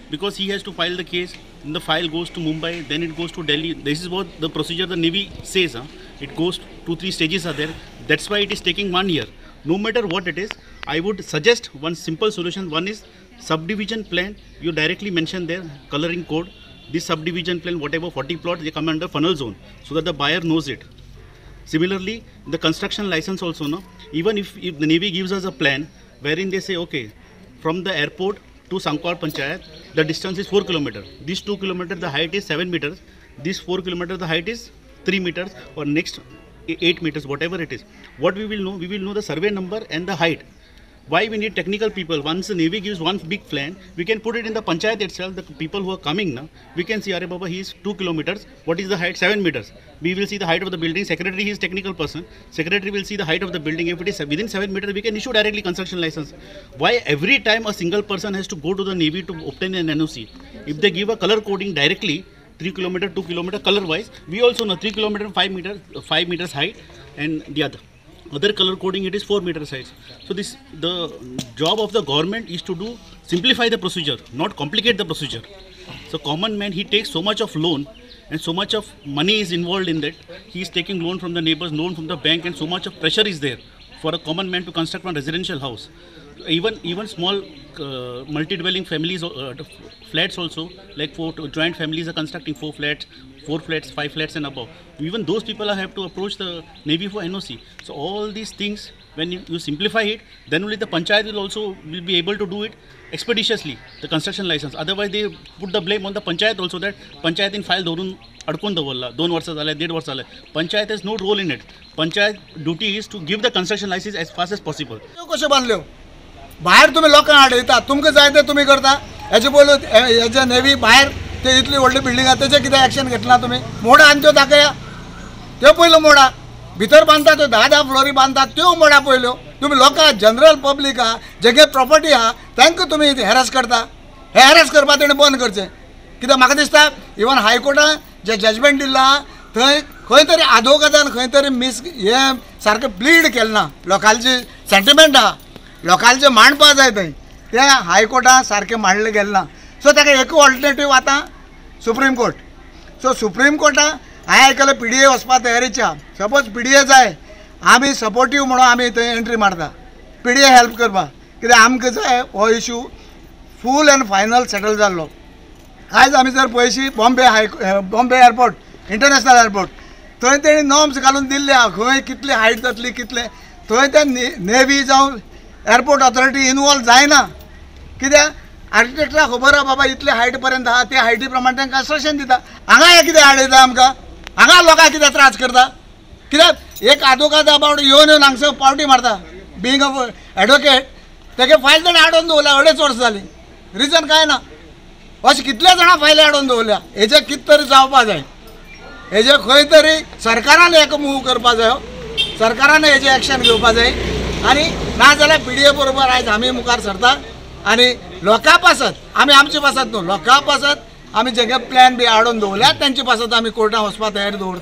Because he has to file the case, and the file goes to Mumbai, then it goes to Delhi. This is what the procedure the Navy says. Huh? It goes 2-3 stages are there. That's why it is taking 1 year. No matter what it is, I would suggest one simple solution. One is subdivision plan. You directly mention there coloring code. This subdivision plan, whatever 40 plots, they come under funnel zone, so that the buyer knows it. Similarly, the construction license also, no? Even if the Navy gives us a plan wherein they say, okay, from the airport to Sancoale Panchayat, the distance is 4 kilometers. This 2 kilometers, the height is 7 meters. This 4 kilometers, the height is 3 meters, or next 8 meters, whatever it is. What we will know the survey number and the height. Why we need technical people? Once the Navy gives one big plan, we can put it in the panchayat itself. The people who are coming now, we can see, Arey Baba, he is 2 kilometers. What is the height? 7 meters. We will see the height of the building. Secretary, he is technical person. Secretary will see the height of the building. If it is within 7 meters, we can issue directly construction license. Why every time a single person has to go to the Navy to obtain an NOC? If they give a color coding directly, 3 kilometer, 2 kilometer color wise, we also know 3 kilometer, 5 meters, 5 meters height, and the other color coding, it is 4 meter size. So this, the job of the government is to do simplify the procedure, not complicate the procedure. So common man, he takes so much of loan and so much of money is involved in that. He is taking loan from the neighbors, loan from the bank, and so much of pressure is there for a common man to construct one residential house. Even small multi-dwelling families, flats also, like 4 joint families are constructing 4 flats, 5 flats and above. Even those people have to approach the Navy for NOC. So all these things, when you simplify it, then only the panchayat will also will be able to do it expeditiously, the construction license. Otherwise, they put the blame on the panchayat also, that panchayat in file धरून अडकून दवरला, 2 वर्ष झाले, 1.5 वर्ष झाले. Panchayat has no role in it. Panchayat duty is to give the construction license as fast as possible. कशें बांदल्यो भायर तुमी लोकांक हाडयता, तुमकां जाय तें तुमी करता. हेजे पयलू हेजे नेवी भायर ते इतली व्हडली बिल्डिंग आहा तेजें कितें एक्शन घेतला तुमी? मोडा आनी त्यो दाखया, त्यो पयल्यो मोडा. भितर बांदता त्यो 10-10 फ्लोरी बांदता त्यो मोडा पयल्यो. तुमी लोकांक, जनरल पब्लीक आहा, जेगे प्रॉपर्टी आहा तांकां तुमी हॅरस करता. हे हॅरस करपा तेणें बंद करचें. कित्याक म्हाका दिसता इवन हायकोर्टान जें जजमेंट दिल्लां आहा थंय खंय तरी आदवोगादान खंय तरी मीस हें सारकें प्लीड केलें ना. लोकांची सेंटिमेंट आहा, लोकांचे मांडपा जाय थंय, ते हायकोर्टान सारकें मांडलें गेलें ना. सो ताका एक ऑल्टरनेटीव आतां सुप्रीम कोर्ट. सो सुप्रीम कोर्टान हांवें आयकलें पी डी ए वचपा तयारीची आहा. सपोज पी डी ए जाय, आमी सपोर्टीव म्हणून आमी थंय एंट्री मारता पी डी ए हेल्प करपाक. कित्याक आमकां जाय हो issue full and final settle जाल्लो. आयज आमी जर पळयशी बॉम्बे एअरपोर्ट, इंटरनॅशनल एअरपोर्ट, थंय तेणी नॉर्म्स घालून दिल्ले आहा, खंय कितली हायट जातली कितलें. थंय ते नेवी जावं एअरपोर्ट ऑथॉरिटी इनवॉल्व जायना. कित्याक आर्किटेक्टाक खबर आहा बाबा इतले हायट पर्यंत आहा, ते हायटी प्रमाणे तांकां कन्स्ट्रक्शन दिता. हांगा हे कितें हाडयता आमकां, हांगा लोकांक कितें त्रास करता. कित्याक एक आदवोगाद बावडो येवन येवन हांगसर पावटी मारता, बिंग अ एडवोकेट, तेगे फायल ताणें हाडून दवरल्या 2.5 वर्सां जालीं, रिजन कांय ना. अशें कितल्या जाणां फायली हाडून दवरल्या. हेजें कितें तरी जावपा जाय, हेजें खंय तरी सरकारान एक मूव करपा जाय, सरकारान हेजें एक्शन घेवपा जाय. आनी ना जाल्यार पी डी ए बरोबर आयज आमी मुखार सरता आनी लोकां पासत, आमी आमचे पासत न्हू, लोकां पासत आमी जेगे प्लॅन बी हाडून दवरल्या तेंचे पासत आमी कोर्टान वचपा तयारी दवरता.